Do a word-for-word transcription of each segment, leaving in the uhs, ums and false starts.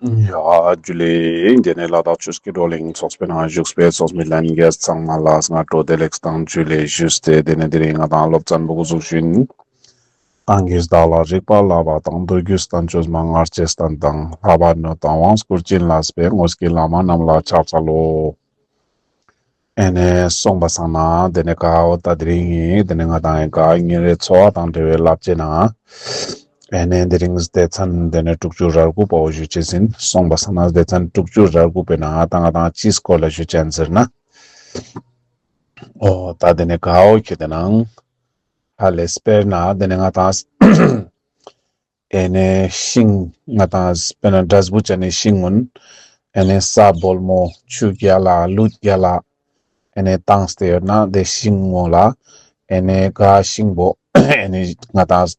ཡ་ཇུ་ལེ། དེ་ནས་ལ་དྭགས་ཆོས་ཀྱི་བགྲོ་གླེང་ཚོགས་པའི་ནང་བཞུགས་པའི་ཚོགས་མི་ལྷན་རྒྱས་ཚང་མ་ལ་སྔ་དྲོ་བདེ་ལེགས་དང་ཇུ་ལེ་ཞུས་ཏེ། དེ་ནས་དེ་རིང་ང་དང་སློབ་ཚན་པོ་འགོ་འཛུགས་ཞུ་ཡིན། གང་གིས་བདག་ལ་རིག་པ་བསླབ་པ་དང་། མདོ་རྒྱུད་བསྟན་བཅོས་མན་ངག་རྗེས་བསྟན་དང་། ལྷག་པར་སྣོད་དང་དབང་བསྐུར་བྱིན་བརླབས་པའི། དངོས་ཀྱི་བླ་མ་རྣམས་ལ་ཕྱག་འཚལ་ལོ། ཨེ་ནས་སོང་པ་སང་ན་དེ་ནས་ག་འོ་ད་དེ་རིང་ངི་དེ་ནས་ང་དང་ག་ཉིན་རེའི་འཚོ་བ་དང་འབྲེལ་བའི་བསླབ་བྱའི་ནང་། ཨེ་ནས་དེ་རིང་སྡེ་ཚན་དེ་ནས་དྲུག་ཅུ་རེ་དགུ་པ་བོ་ཞུ་ཅེས་ཡིན། སོང་པ་སང་ན་སྡེ་ཚན་དྲུག་ཅུ་རེ་དགུ་པའི་ནང་ད་ང་དང་ཅིའི་སྐོར་ལ་ཞུ་ཅེས་ཟེར་ན། འོ་ད་དེ་ནས་ག་འོ་ཁྱེད་དེ་ནང་ཧ་ལས་དཔེར་ན་དེ་ནས་ང་དང་ཨེ་ནས་ཤིང་ང་དང་དཔེར་ན་འབྲས་བུ་ཅན་ནི་ཤིང་ངུན། ཨེ་ནས་ས་སྦོལ་མོ་ཆུ་རྒྱལ་ལ་ལུད་རྒྱལ་ལ། ཨེ་ནས་བཏང་སྟེ་ཡོད་ན་དེ་ཤིང་ངུན་ལ། ཨེ་ནས་ག་ཤིང་པོ་ཨེ་ནས་ང་དང་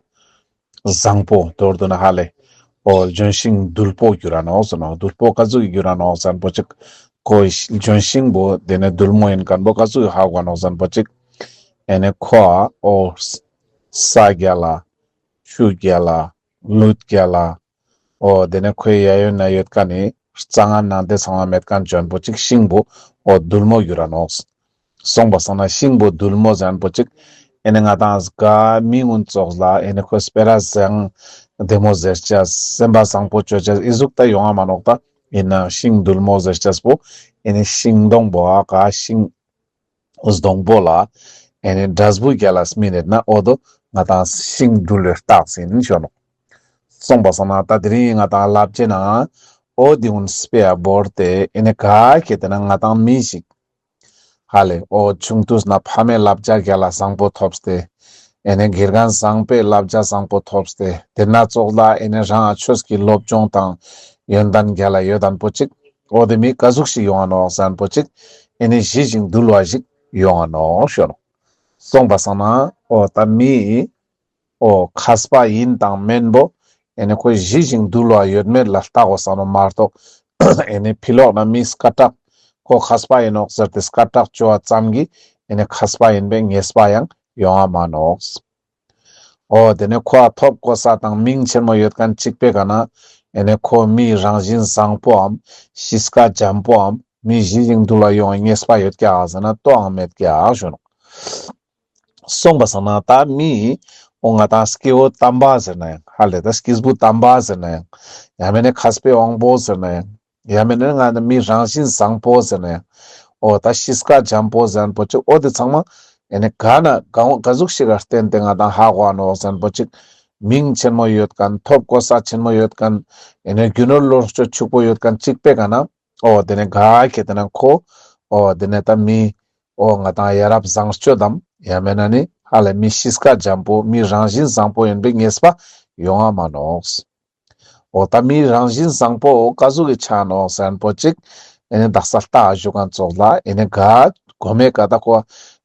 བཟང་པོ་མདོར་བསྡུ་ན་ཧ་ལས། འོ་ལྗོན་ཤིང་དུལ་པོ་གྱུར་ར་ནོག་ཟེར་ནོག་དུལ་པོ་ག་ཟུག་གི་གྱུར་ར་ནོག་ཟེར་ན་པོ་ཅིག་ཁོ་ལྗོན་ཤིང་པོ་དེ་ནས་དུལ་མོ་ཡིན་མཁན་པོ་ག་ཟུག་གི་ཧ་གོ་ནོག་ཟེར་ན་པོ་ཅིག་ཨེ་ནས་ཁོ་ཨ་འོ་ས་རྒྱལ་ལ། ཆུ་རྒྱལ་ལ། ལུད་རྒྱལ་ལ། འོ་དེ་ནས་ཁོའི་གཡས་གཡོན་ན་ཡོད་མཁན་ནི་རྩྭ་ངན་ནང་དེ་ཚང་མ་མེད་མཁན་ཅོན་པོ་ཅིག་ཤིང་པོ་འོ་དུལ་མོ་གྱུར་ར་ནོག་སོང་པ་སང་ན་ཤིང་པོ་དུལ་མོ་ཟེར་མཁན་པོ་ཅིག་ཨེ་ནས་ང་དང་ག་མི་ངུན་ཙོགས་ལ་ཨེ་ནས་ཁོ་སྤེ་ར་བཟང་བདེ་མོ་ཟེར་ཅེས་སེམས་པ་བཟང་པོ་ཅོ་ཅེས་ཨི་ཟུག་ད་ཡོང་ང་མ་ནོག་ད་ཡིན་ན་ཤིང་དུལ་མོ་ཟེར་ཅེས་པོ་ཨེ་ནས་ཤིང་སྡོང་པོ་ཨ་ག་ཤིང་སྡོང་པོ་ལ་ཨེ་ནས་འབྲས་བུ་རྒྱལ་ལ་སྨིན་ནེད་ན་འོ་དོ་ང་དང་ཤིང་དུལ་བའི་རྟགས་ཡིན་ཞུ་ནོག་སོང་པ་སང་ན་ད་དེ་རིང་ང་དང་བསླབ་བྱའི་ནང་འོ་དེ་ཀུན་སྤེ་ར་བོར་ཏེ་ཨེ་ནས་ག་ཁྱེད་དེ་ན་ང་དང་མི་ཞིག་ཧ་ལས་འོ་ཆུང་དུས་ན་ཕ་མའི་བསླབ་བྱ་རྒྱལ་ལ་བཟང་པོ་ཐོབ་སྟེ། ཨེ་ནས་དགེ་རྒན་བཟང་པོའི་བསླབ་བྱ་བཟང་པོ་ཐོབ་སྟེ། དེ་ན་ཙོགས་ལ་ཨེ་ནས་རང་ང་ཆོས་ཀྱི་སློབ་སྦྱོང་དང་ཡོན་ཏན་རྒྱལ་ལ་ཡོད་མཁན་པོ་ཅིག་འོ་དེ་མི་ག་ཟུག་ཞིག་ཡོང་ང་ནོག་ཟེར་མཁན་པོ་ཅིག་ཨེ་ནས་ཞི་ཞིང་དུལ་བ་ཞིག་ཡོང་ང་ནོག་ཞུ་ནོག་སོང་པ་སང་ན་འོ་ད་མི་འོ་མཁས་པ་ཡིན་དང་མིན་པོ་ཨེ་ནས་ཁོ་ཞི་ཞིང་དུལ་བ་ཡོད་མེད་ལ་ལྟ་དགོས་ས་ནོག་མ་གཏོགས་ཨེ་ནས་ཕི་ལོག་ན་མི་སྐད་གྲགས་ཁོ་མཁས་པ་ཡིན་ནོག་ཟེར་ཏེ་སྐད་གྲགས་ཅོ་བ་ཙམ་གྱིས་ཨེ་ནས་མཁས་པ་ཡིན་པའི་ངེས་པ་ཡང་ཡོང་ང་མ་ནོག་འོ་དེ་ནས་ཁོ་ཨ་ཐོབ་གོ་ས་དང་མིང་ཆེན་མོ་ཡོད་མཁན་ཅིག་པའི་ག་ན་ཨེ་ནས་ཁོ་མི་རང་བཞིན་བཟང་པོའམ་གཤིས་ཀ་འཇམ་པོའམ་མི་ཞི་ཞིང་དུལ་བ་ཡོང་བའི་ངེས་པ་ཡོད་ཀྱག་ཟེར་ན་ཏོའང་མེད་ཀྱག་ཞུ་ནོག་སོང་པ་སང་ན་ད་མི་འོ་ང་དང་སྐྱེ་བོ་དམ་པ་ཟེར་ན་ཡང་ཧ་ལས་ད་སྐྱེས་བུ་དམ་པ་ཟེར་ན་ཡང་ཡང་མེན་ན་མཁས་པའི་དབང་པོ་ཟེར་ན་ཡང་ཡང་མེན་ན་ང་དང་མི་རང་བཞིན་བཟང་པོ་ཟེར་ན་ཡང་འོ་ད་གཤིས་ཀ་འཇམ་པོ་ཟེར་མཁན་པོ་ཅིག་འོ་དེ་ཚང་མ་ཨེ་ནས་ག་ན་ག་ག་ཟུག་ཞིག་ག་བརྟེན་ཏེ་ང་དང་ཧ་གོ་ནོག་ཟེར་མཁན་པོ་ཅིག་མིང་ཆེན་མོ་ཡོད་མཁན་ཐོབ་གོ་ས་ཆེན་མོ་ཡོད་མཁན་ཨེ་ནས་རྒྱུ་ནོར་ལོངས་སྤྱོད་ཕྱུག་པོ་ཡོད་མཁན་ཅིག་པའི་ག་ན་འོ་དེ་ནས་ག་ཁྱེད་དེ་ན་ཁོ་འོ་དེ་ནས་ད་མི་འོ་ང་དང་ཡ་རབས་བཟང་སྤྱོད་དམ་ཡང་མེན་ན་ནི་ཧ་ལས་མི་གཤིས་ཀ་འཇམ་པོ་མི་རང་བཞིན་བཟང་པོ་ཡིན་པའི་ངེས་པ་ཡོང་ང་མ་ནོག་འོ་ད་མི་རང་བཞིན་བཟང་པོ་འོ་ག་ཟུག་གི་ཆ་ནོག་ཟེར་མཁན་པོ་ཅིག་ཨེ་ནས་དག་ས་ལྟ་ཞུ་མཁན་ཙོགས་ལ་ཨེ་ནས་ག་གོ་མའི་ཀ་ད་ཁོ་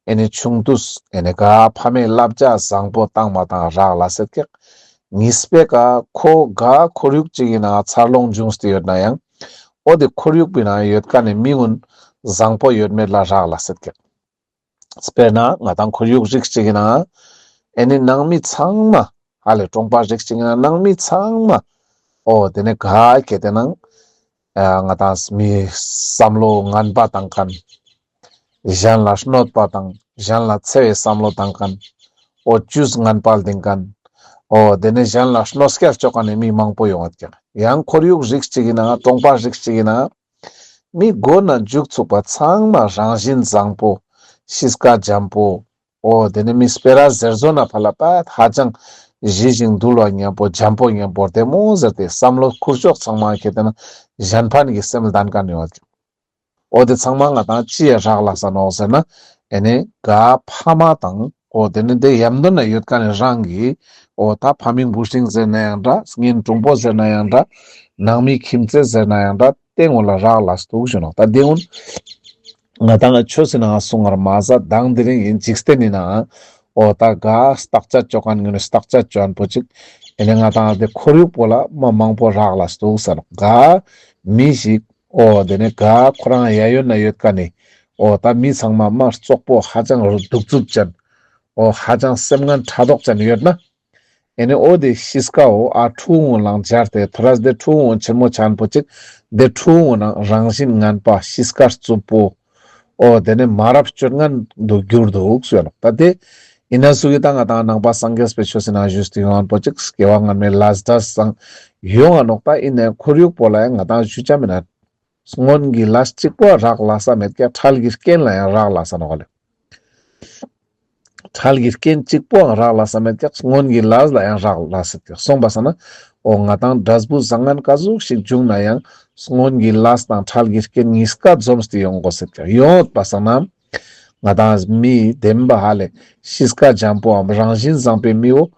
ཨེ་ནས་ཆུང་དུས་ཨེ་ནས་ག་ཕ་མའི་བསླབ་བྱ་བཟང་པོ་བཏང་མ་བཏང་རག་ལས་སེད་ཀྱག་གཉིས་པའི་ཀ་ཁོ་ག་ཁོར་ཡུག་ཅིག་གི་ནང་འཚར་ལོངས་བྱུང་སྟེ་ཡོད་ན་ཡང་འོ་དེ་ཁོར་ཡུག་པའི་ནང་ཡོད་མཁན་ནི་མི་ཀུན་བཟང་པོ་ཡོད་མེད་ལ་རག་ལས་སེད་ཀྱག་དཔེར་ན་ང་དང་ཁོར་ཡུག་རིགས་ཅིག་གི་ནང་ཨེ་ནི་ནང་མི་ཚང་མ་ཧ་ལས་གྲོང་པ་རིགས་ཅིག་གི་ནང་ནང་མི་ཚང་མ་འོ་དེ་ནས་ག་ཁྱེད་དེ་ནང་ཨ་ང་དང་མི་བསམ་བློ་ངན་པ་བཏང་མཁན། གཞན་ལ་གནོད་པ་དང་གཞན་ལ་འཚེ་བའི་བསམ་བློ་བཏང་མཁན། འོ་བཅུད་ངན་པ་ལྡན་མཁན། འོ་དེ་ནས་གཞན་ལ་གནོད་སྐྱེལ་ཅོ་མཁན་ནི་མི་མང་པོ་ཡོང་ཡོད་ཀྱག་ཡང་ཁོར་ཡུག་རིགས་ཅིག་གི་ནང་གྲོང་པ་རིགས་ཅིག་གི་ནང་མི་མགོ་ནས་མཇུག་ཚུགས་པ་ཚང་མ་རང་བཞིན་བཟང་པོ། གཤིས་ཀ་འཇམ་པོ། འོ་དེ་ནས་མི་སྤེ་ར་ཟེར་བཟོ་ན་ཕ་ལ་པ་ཧ་ཅང་ཞི་ཞིང་དུལ་བ་མཉམ་པོ་འཇམ་པོ་མཉམ་པོ་བདེ་མོ་ཟེར་ཏེ་བསམ་བློ་ཁུར་ཕྱོགས་ཚང་མ་ཁྱེད་དེ་ན་གཞན་ཕན་གྱི་སེམས་ལྡན་མཁན་ཡོང་ཡོད་ཀྱག་འོ་དེ་ཚང་མ་ང་དང་ཅི་ཡ་རག་ལས་ས་ནོག་ཟེར་ན། ཨེ་ནི་ག་ཕ་མ་དང་འོ་དེ་ནི་དེ་ཡམ་དོ་ན་ཡོད་མཁན་ནི་རང་གི་འོ་ད་ཕ་མིང་བུ་སྲིང་ཟེར་ན་ཡང་འདྲ། གཉེན་དྲུང་པོ་ཟེར་ན་ཡང་འདྲ། ནང་མི་ཁྱིམ་མཚེས་ཟེར་ན་ཡང་འདྲ། དེ་ཀུན་ལ་རག་ལས་འདུག་ཞུ་ནོག་ད་དེ་ཀུན་ང་དང་ཆོས་སི་ནང་གསུང་ངར་མ་ཟད་དང་དེ་རིང་ཡིན་འཇིག་རྟེན་ནི་ནང་འོ་ད་ག་བརྟག་དཔྱད་ཅོ་མཁན་ངོས་ནས་བརྟག་དཔྱད་ཅོ་མཁན་པོ་ཅིག་ཨེ་ནི་ང་དང་དེ་ཁོར་ཡུག་པོ་ལ་མ་མང་པོ་རག་ལས་འདུག་ཟེར་ནོག་ག་མི་ཞིག་འོ་དེ་ནས་ག་ཁོ་རང་གཡས་གཡོན་ན་ཡོད་མཁན་ནི་འོ་ད་མི་ཚང་མ་མ་བཙོག་པོ་ཧ་ཅང་གདུག་རྩུབ་ཅན། འོ་ཧ་ཅང་སེམས་ངན་ཕྲག་དོག་ཅན་ཡོད་ན། ཨེ་ནེ་འོ་དེ་ཤིས་ཀའོ་ཨ་ཁྲུ་བོ་ལང་སྦྱར་ཏེ་ཐོ་རས་དེ་ཁྲུ་བོ་ཆེན་མོ་ཆེན་པོ་ཅིག་དེ་ཁྲུ་བོ་ནང་རང་བཞིན་ངན་པ་ཤིས་ཀ་རྩུབ་པོ། འོ་དེ་ནེ་མ་རབས་སྤྱོད་ངན་དུ་གྱུར་འདུག་ཟེར་ནོག། ད་དེ་ཨིན་ན་སུ་གི་ད་ང་དང་ནང་པ་སངས་རྒྱས་པའི་ཆོས་སི་ནང་ཞུས་ཏེ་ཡོང་བ་པོ་ཅིག་སྐྱེ་བ་སྔ་མའི་ལས་འབྲས་སང་ཡོང་ང་ནོག། ད་ཨིན་ནའང་ཁོར་ཡུག་པོ་ལ་ཡང་ང་དང་ཞུ་ཆ་མེད་ན། སྔོན་གྱི་ལས་གཅིག་པོ་རག་ལས་ས་མེད་ཀྱག། འཕྲལ་གྱི་རྐྱེན་ལ་ཡང་རག་ལས་ས་ནོག་ལེ། འཕྲལ་གྱི་རྐྱེན་གཅིག་པོའང་རག་ལས་ས་མེད་ཀྱག། སྔོན་གྱི་ལས་ལ་ཡང་རག་ལས་ས་ཀྱག། སོང་པ་སང་ན་འོ་ང་དང་འབྲས་བུ་བཟང་ངན་ག་ཟུག་ཞིག་བྱུང་ན་ཡང་སྔོན་གྱི་ལས་དང་འཕྲལ་གྱི་རྐྱེན་གཉིས་ཀ་འཛོམས་ཏེ་ཡོང་དགོས་ས་ཀྱག། ཡོད་པ་སང་ན་ང་དང་མི་བདེན་པ་ཧ་ལེ་ཤིས་ཀ་འཇམ་པོའམ་རང་བཞིན་བཟང་པའི་མི་བོ་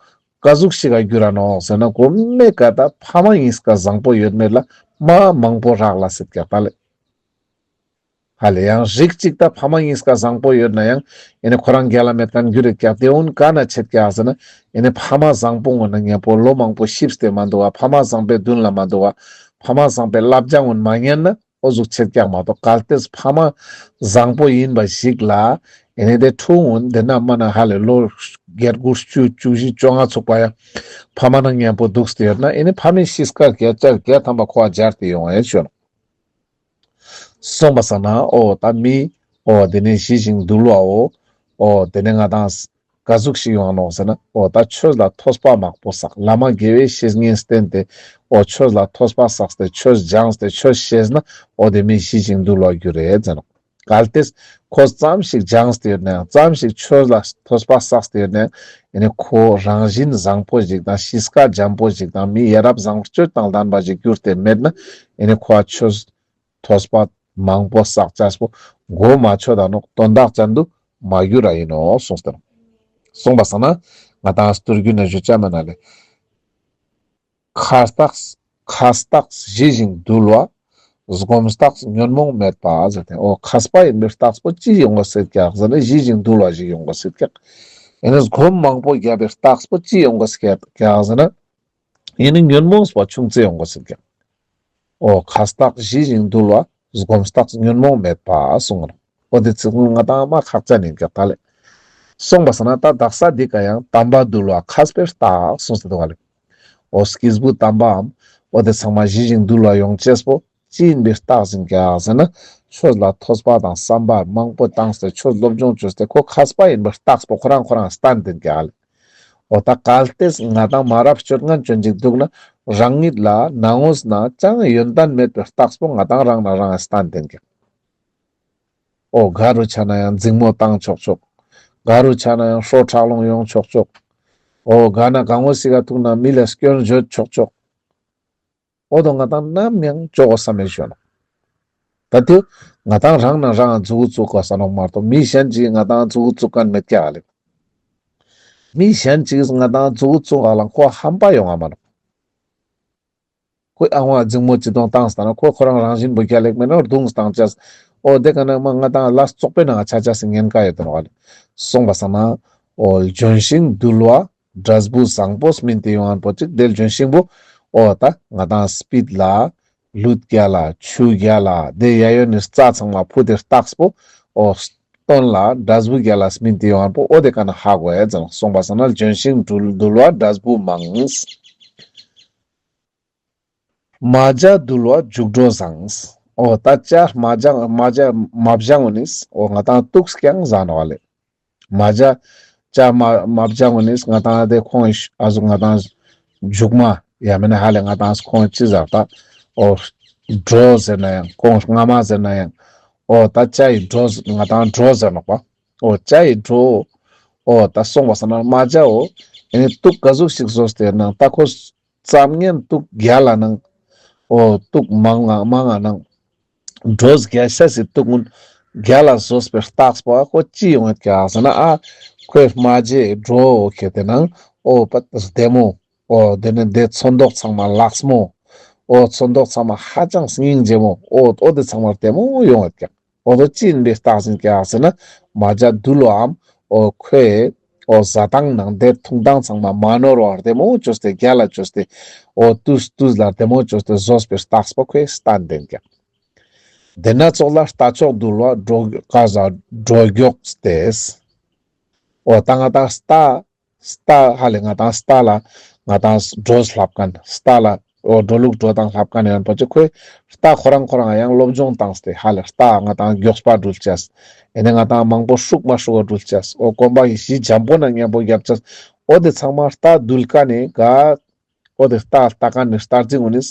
ག་ཟུག་ཞིག་ག་གྱུར་ར་ནོག་ཟེར་ན་གོ་མེ་ཀ་ད་ཕ་མ་གཉིས་ཀ་བཟང་པོ་ཡོད་མེད་ལ་མ་མང་པོ་རག་ལས་ས་ཀྱག་ད་ལེ། ཧ་ལེ་ཡང་རིགས་གཅིག་ད་ཕ་མ་གཉིས་ཀ་བཟང་པོ་ཡོད་ན་ཡང་ཨེ་ནེ་ཁོ་རང་རྒྱལ་ལ་མེད་མཁན་གྱུར་རེད་ཀྱག། དེ་འོན་ག་ན་ཆད་ཀྱག་ཟེར་ན་ཨེ་ནེ་ཕ་མ་བཟང་པོ་འོ་ན་མཉམ་པོ་ལོ་མང་པོ་ཤིབས་ཏེ་མ་འདུག་བ། ཕ་མ་བཟང་པོའི་མདུན་ལ་མ་འདུག་བ། ཕ་མ་བཟང་པོའི་བསླབ་བྱ་འོ་ན་མ་ཉན་ན་འོ་ཟུག་ཆད་ཀྱག་མ་གཏོགས་གལ་ཏེ་ཕ་མ་བཟང་པོ་ཡིན་པ་ཞིག་ལ་ཨེ་ནེ་དེ་ཁྲུ་བོ་འོ་ན་དེ་ན་མ་ན་ཧ་ལེ་ལོ་བརྒྱད་དགུ་བཅུ་བཅུ་བཞི་བཅོ་ལྔ་ཚུགས་པ་ཡང་ཕ་མ་ན་མཉམ་པོ་འདུག་སྟེ་ཡོད་ན་ཨེ་ནེ་ཕ་མའི་ཤིས་ཀ་བརྒྱ་ཆ་བརྒྱ་ཐམ་པ་ཁོ་ཨ་སྦྱར་ཏེ་ཡོང་ཨེ་ཞུ་ནོག། སོང་པ་སང་ན་འོ་ད་མི་འོ་དེ་ནེ་ཞི་ཞིང་དུལ་བའོ། འོ་དེ་ནེ་ང་དང་ག་ཟུག་ཞིག་ཡོང་ནོག་ཟེར་ན་འོ་ད་ཆོས་ལ་ཐོས་པ་མང་པོ་བསགས། བླ་མ་དགེ་བའི་བཤེས་གཉེན་བསྟེན་ཏེ་འོ་ཆོས་ལ་ཐོས་པ་བསགས་ཏེ་ཆོས་སྦྱངས་ཏེ་ཆོས་ཤེས་ན་འོ་དེ་མི་ཞི་ཞིང་དུལ་བ་གྱུར་རེད་ཟེར་ནོག། གལ་ཏེ་ཁོ་ཙམ་ཞིག་སྦྱངས་ཏེ་ཡོད་ན་ཡང་ཙམ་ཞིག་ཆོས་ལ་ཐོས་པ་བསགས་ཏེ་ཡོད་ན་ཡང་ཨེ་ནེ་ཁོ་རང་བཞིན་བཟང་པོ་ཞིག་དང་ཤིས་ཀ་འཇམ་པོ་ཞིག་དང་མི་ཡ་རབས་བཟང་སྤྱོད་དང་ལྡན་པ་ཞིག་གྱུར་ཏེ་མེད་ན་ཨེ་ནེ་ཁོ་ཨ་ཆོས་ཐོས་པ་མང་པོ་བསགས་ཅེས་པོ་གོ་མ་ཆོད་ད་ནོག། དོན་དག་ཅན་དུ་མ་གྱུར་ར་ཡིན་ནོག་གསུངས་ཏེ་ནོག། སོང་པ་སང་ན་ང་དང་སྟོད་རྒྱུད་ན་ཞུ་ཆ་མེད་ན་ལེ། མཁས་རྟགས་མཁས་རྟགས་ཞི་ཞིང་དུལ་བ། སྒོམ་རྟགས་ཉོན་མོངས་མེད་པ་ཟེར་ཏེ། འོ་མཁས་པ་ཡིན་པའི་རྟགས་པོ་ཅི་ཡོང་གོ་སྲིད་ཀྱག་ཟེར་ན་ཞི་ཞིང་དུལ་བ་ཞིག་ཡོང་གོ་སྲིད་ཀྱག། ཡིན་ན་སྒོམ་མང་པོ་བརྒྱབ་པའི་རྟགས་པོ་ཅི་ཡོང་གོ་སྲིད་ཀྱག་ཟེར་ན། ཡིན་ན་ཉོན་མོངས་པ་ཆུང་ཙེ་ཡོང་གོ་སྲིད་ཀྱག། འོ་མཁས་རྟགས་ཞི་ཞིང་དུལ་བ། སྒོམ་རྟགས་ཉོན་མོངས་མེད་པ་གསུངས་ནོག། འོ་དེ་ཚིག་ང་དང་མ་ཁག་ཅན་ཡིན་ཀྱག་ད་ལེ། སོང་པ་སང་ན་ད་དག་ས་འདི་ཀ་ཡང་དམ་པ་འདུལ་བ་མཁས་པའི་རྟགས་གསུངས་ཏེ་འདུག་ག་ལེ། འོ་སྐྱེས་བུ་དམ་པའམ་འོ་དེ་ཚང་མ་ཞི་ཞིང་དུལ་བ་ཡོང་ཅེས་པོ་ཅི་ཡིན་པའི་རྟགས་ཡིན་ཀྱག་ཟེར་ན། ཆོས་ལ་ཐོས་པ་དང་བསམ་པ་མང་པོ་བཏང་སྟེ་ཆོས་སློབ་སྦྱོང་བཅོས་ཏེ་ཁོ་མཁས་པ་ཡིན་པའི་རྟགས་པོ་ཁོ་རང་ཁོ་རང་སྟན་ཏེ་ཡིན་ཀྱག་ལེ། འོ་ད་གལ་ཏེ་ང་དང་མ་རབས་སྤྱོད་ངན་ཅན་ཅིག་འདུག་ན་རང་ཉིད་ལ་ནང་ངོས་ན་ཅང་ཡོན་ཏན་མེད་པའི་རྟགས་པོ་ང་དང་རང་ན་རང་སྟན་ཏེ་ཡིན་ཀྱག། འོ་ག་རུ་ཆ་ན་ཡང་འཛིང་མོ་བཏང་ཆོག་ཆོག། ག་རུ་ཆ་ན་ཡང་ཧྲོ་ཁྲག་རླུང་ཡོང་ཆོག་ཆོག། འོ་ག་ན་གང་བོ་ཞིག་ག་ཐུག་ན་མི་ལ་སྐྱོན་བརྗོད་ཆོག་ཆོག། འོ་དོ་ང་དང་ནམ་ཡང་ཅོ་གོ་ས་མེད་ཞུ་ནོག། ད་དེ་ང་དང་རང་ན་རང་མཛུ་གུ་བཙུགས་གོ་ས་ནོག་མ་གཏོགས་མི་གཞན་ཅིག་ང་དང་མཛུ་གུ་བཙུགས་མཁན་མེད་ཀྱག་ལེ། མི་གཞན་ཅིག་ང་དང་མཛུ་གུ་བཙུགས་ག་ལ་ཁོ་ཧམ་པ་ཡོང་ང་མ་ནོག། ཁོས་ཨ་ཧོ་འཛིང་མོ་ཅི་དོང་བཏང་སྟེ་ན་ཁོ་ཁོ་རང་རང་བཞིན་པོ་རྒྱལ་ལེགས་མེད་ན་རྡུང་བཏང་ཅེས། འོ་དེ་ཀ་ན་མ་ང་དང་ལ་སོགས་པའི་ནང་ཆ་ཅེས་སི་ཉེན་ཁ་ཡོད་དོ་ནོག་ལེ། སོང་པ་སང་ན་འོ་ལྗོན་ཤིང་དུལ་བ་འབྲས་བུ་བཟང་པོ་སྨིན་ཏེ་ཡོང་ངན་པོ་ཅིག་དེ་ལྗོན་ཤིང་པོ་འོ་ད་ང་དང་སྤིད་ལ་ལུད་རྒྱལ་ལ་ཆུ་རྒྱལ་ལ་དེ་གཡས་གཡོན་ནི་རྩྭ་ཚང་མ་ཕུད་དེ་རྟགས་པོ་འོ་སྟོན་ལ་འབྲས་བུ་རྒྱལ་ལ་སྨིན་ཏེ་ཡོང་ངན་པོ་འོ་དེ་ཀ་ན་ཧ་གོ་ཡ་ཟེར་ནོག། སོང་པ་སང་ན་ལྗོན་ཤིང་དུལ་བ་འབྲས་བུ་མང་། མ་བྱ་དུལ་བ་མཇུག་འགྲོ་བཟང་། འོ་ད་བྱ་མ་བྱ་མ་བྱ་མ་བྱ་འོ་ནིས་འོ་ང་དང་དུག་ཀྱང་བཟང་ནོག་ལེ། མ་བྱ་བྱ་མ་མ་བྱ་འོ་ནིས་ང་དང་དེ་ཁོང་ཨ་ཟུག་ང་དང་མཇུག་མ་ཡ་མེད་ན་ཧ་ལེ་ང་དང་ཁོང་ཅི་ཟེར་ད་འོ་གྲོ་ཟེར་ན་ཡང་ཁོང་རྔ་མ་ཟེར་ན་ཡང་འོ་ད་བྱ་ཡི་གྲོ་ང་དང་གྲོ་ཟེར་ནོག་པ། འོ་བྱ་ཡི་གྲོ་འོ་ད་སོང་པ་སང་ན་མ་བྱ་འོ་ཨེ་ནི་དུག་ག་ཟུག་ཞིག་བཟོས་ཏེ་ནང་ད་ཁོ་ཙམ་ངན་དུག་རྒྱལ་ལ་ནང་། འོ་དུག་མང་ང་མང་ང་ནང་། གྲོ་རྒྱལ་ཤ་སི་དུག་ཀུན་རྒྱལ་ལ་བཟོས་པའི་རྟགས་པོ་ཁོ་ཅི་ཡོང་ངད་ཀྱག་ཟེར་ན་ཨ་ཁོའི་རྨ་བྱའི་གྲོ་འོ་ཁེ་ཏེ་ནང་འོ་པ་བདེ་མོ། འོ་དེ་ནི་དེ་ཚོན་མདོག་ཚང་མ་ལགས་མོ། འོ་ཚོན་མདོག་ཚང་མ་ཧ་ཅང་སྙིང་རྗེ་མོ། འོ་འོ་དེ་ཚང་མ་བདེ་མོ་ཡོང་ངད་ཀྱག། འོ་དོ་ཅི་ཡིན་པའི་རྟགས་ཡིན་ཀྱག་ཟེར་ན། མ་བྱ་དུལ་བའམ། འོ་ཁོས། འོ་བཟའ་སྟངས་ནང་དེ་འཐུང་སྟངས་ཚང་མ་མ་ནོར་བར་བདེ་མོ་བཅོས་ཏེ་རྒྱལ་ལ་བཅོས་ཏེ། འོ་དུས་དུས་ལ་བདེ་མོ་བཅོས་ཏེ་བཟོས་པའི་རྟགས་པོ་ཁོས་སྟན་ཏེ་ཡིན་ཀྱག། དེ་ན་ཙོགས་ལ་རྟ་མཆོག་དུལ་བ་འགྲོ་ཀ་ཟ་འགྲོ་མགྱོགས་ཏེ། འོ་ད་ང་ད་རྟ། རྟ་ཧ་ལེ་ང་ཏང་རྟ་ལ་ང་ཏང་སྒྲོས་ལྷབ་མཁན་རྟ་ལ་འོ་འགྲོ་ལུགས་འགྲོ་སྟངས་ལྷབ་མཁན་ཡོད་པོ་ཅིག་ཁོས་རྟ་ཁོ་རང་ཁོ་རང་ཡང་སློབ་སྦྱོང་བཏང་སྟེ་ཧ་ལེ་རྟ་ང་ཏང་མགྱོགས་པ་འགྲུལ་ཅེས། ཨེ་ནེ་ང་ཏང་མང་པོ་ཧྲུག་མ་ཧྲུག་ག་འགྲུལ་ཅེས། འོ་གོམ་པ་གི་གཞི་འཇམ་པོ་ན་མཉམ་པོ་རྒྱབ་ཅེས། འོ་དེ་ཚང་མ་རྟ་འདུལ་མཁན་ནི་ག་འོ་དེ་རྟ་ལྟ་མཁན་ནི་རྟ་རྫི་གུན་ནི་